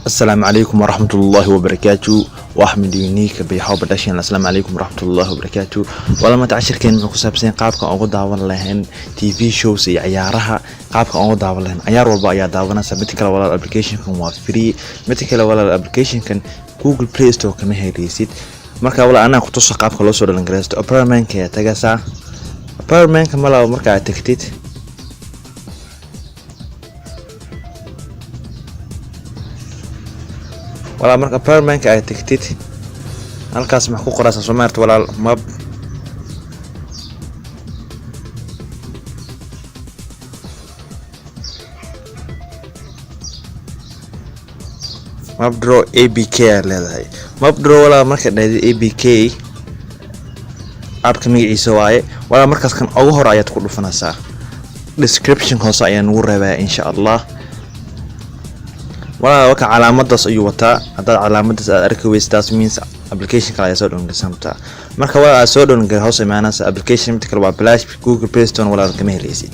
Asalaamu calaykum waraxmatullaahi wabarakaatu. Waa Axmed Unique Bayxo Production. Asalaamu calaykum waraxmatullaahi wabarakaatu. Wala maanta cashirkeen muxuu ku saabsan yahay qaabka aan ugu daawan lahayn TV shows iyo ciyaaraha, qaabka aan ugu daawan lahayn. Ciyaar walba ayaa daawanaysa. Mid kale walaal, applicationkan waa free. Mid kale walaal, applicationkan Google Play Store kama heleysid. Marka walaal, anaa ku tuso qaabka loo soo download gareysto. Opera-manka ayaa tagaysaa. Opera-manka malaw marka aad tagtid, walaal, marka Opera-manka aad tagtid, halkaas maxaa ku qoraysaa? Soo maarta walaal, map Mobdro APK aad leedahay. Mobdro walaal marka dhahday APK, appka magaciisa waaye walaal. Markaas kan ugu hore ayaad ku dhufanaysaa. Description hoose ayaan ugu reebaya, insha Allah. Walaal, waka calaamadaas ayuu wataa. Haddaad calaamadaas aad arki weysid, taas means application kale ayaa soo downloadsan rabtaa. Marka walaal aad soo download, hoos imaanaysa application. Mid kale waa Flash, Google Play Store walaal kama heleysid.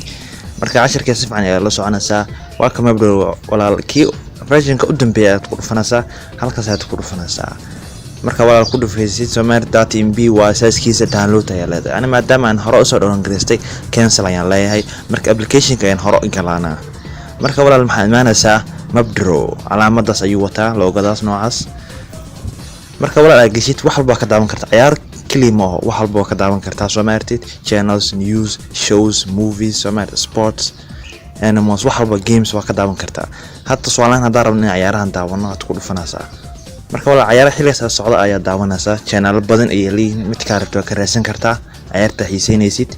Marka cashirka si fiican ayaa la soconaysaa. Waa ka Mobdro walaal, kii versionka u dambeeya ayaad ku dhufanaysaa. Halkaas ayaad ku dhufanaysaa. Marka walaal ku dhufaysid, Somaali 30 MB waa sizekiisa. Download ayaa leedahay. Ani maadaama aan hore usoo download gareystay, cancel ayaan leeyahay. Marka applicationka ayaan hore u galaanaa. Marka walaal, maxaad imaanaysaa Mobdro, calaamadaas ayuu wataa, logodaas noocaas. Marka walaal aad geshid, wax walba ka daawan karta. Ciyaar keliya ma aho, wax walba waa ka daawan kartaa. Soo maartid, channels, news, shows, movies, soo maartid, sports, animals, wax walba, games waa ka daawan kartaa. Hadda tusaalahan haddaan rabno in ciyaarahan daawano, waad ku dhufanaysaa. Marka walaal, ciyaaraha xilligaas socda ayaa daawanaysaa. Channelo badan ayay leeyihiin, midkaa rabto waa ka raadsan kartaa ciyaarta xiiseynaysid.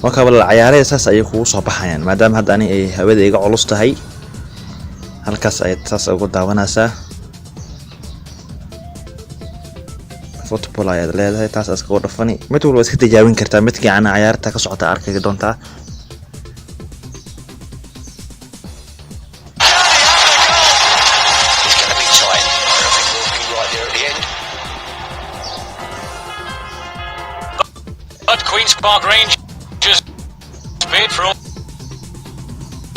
Marka walaal, ciyaaraha saas ayay kugu soo baxayaan. Maadaama hadda ani ay hawada iga culus tahay, halkaas ayaad saas ugu daawanaysaa. Football ayaad leedahay, taas aad iskaga dhafani. Mid walba iska tijaabin kartaa, midkii ana ciyaarta ka socota arki doontaa. It's going to be tight. I think we'll be right there at the end. But Queen's Park Rangers bid for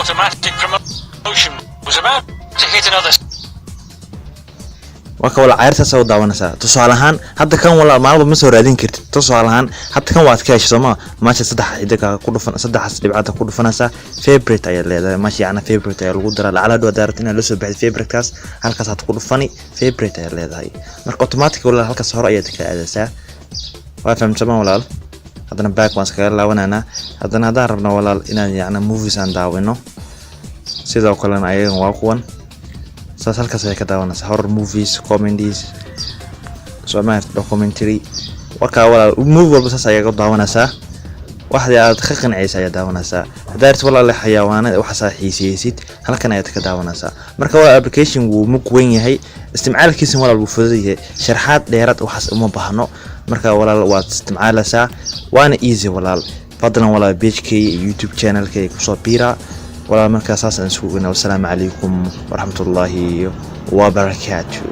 automatic promotion was about to hit another Waa ka walaal, ciyaartaas u daawanaysaa. Tusaale ahaan hadda kan walaal, maalba ma soo raadin kartid. Tusaale ahaan hadda kan waad ka heshay, sooma? Maasha saddex xidiga ku dhufan, saddexaas dhibcada ku dhufanaysaa. Favorite ayaad leedahay. Maasha yacna favorite ayaa lagu daraa. Lacala hadhow haddaa rabtid inaad la soo baxdid favoritekaas, halkaas aad ku dhufani, favorite ayaad leedahay. Marka automatic walaal, halkaas hore ayaad ka aadaysaa. Waa fahamsamaan walaal? Haddana back waan iskaga laabananaa. Haddana haddaan rabno walaal inaan yacna movies aan daawino, sidoo kalena ayagan waa kuwan. Saas halkaas ayay ka daawanaysaa: horror movies, comedies, somaali documentary. Warkaa walaal, movie walba saas ayaa ka daawanaysaa. Waxdii aad ka qancaysa ayaa daawanaysaa. Haddaa rabtid walaal xayawaanada waxaasaa xiiseysid, halkan ayaad ka daawanaysaa. Marka walaal, application wuu mug weyn yahay, isticmaalkiisa walaal wuu fudud yahay. Sharxaad dheeraad waxaas uma baahno. Marka walaal, waad isticmaalaysaa, waana easy walaal. Fadlan walaal, pagekay iyo YouTube channelkay kusoo biira walaal. Markaa saas aan isugu gena. Wasalaamu calaykum waraxmatullaahi wabarakaatu.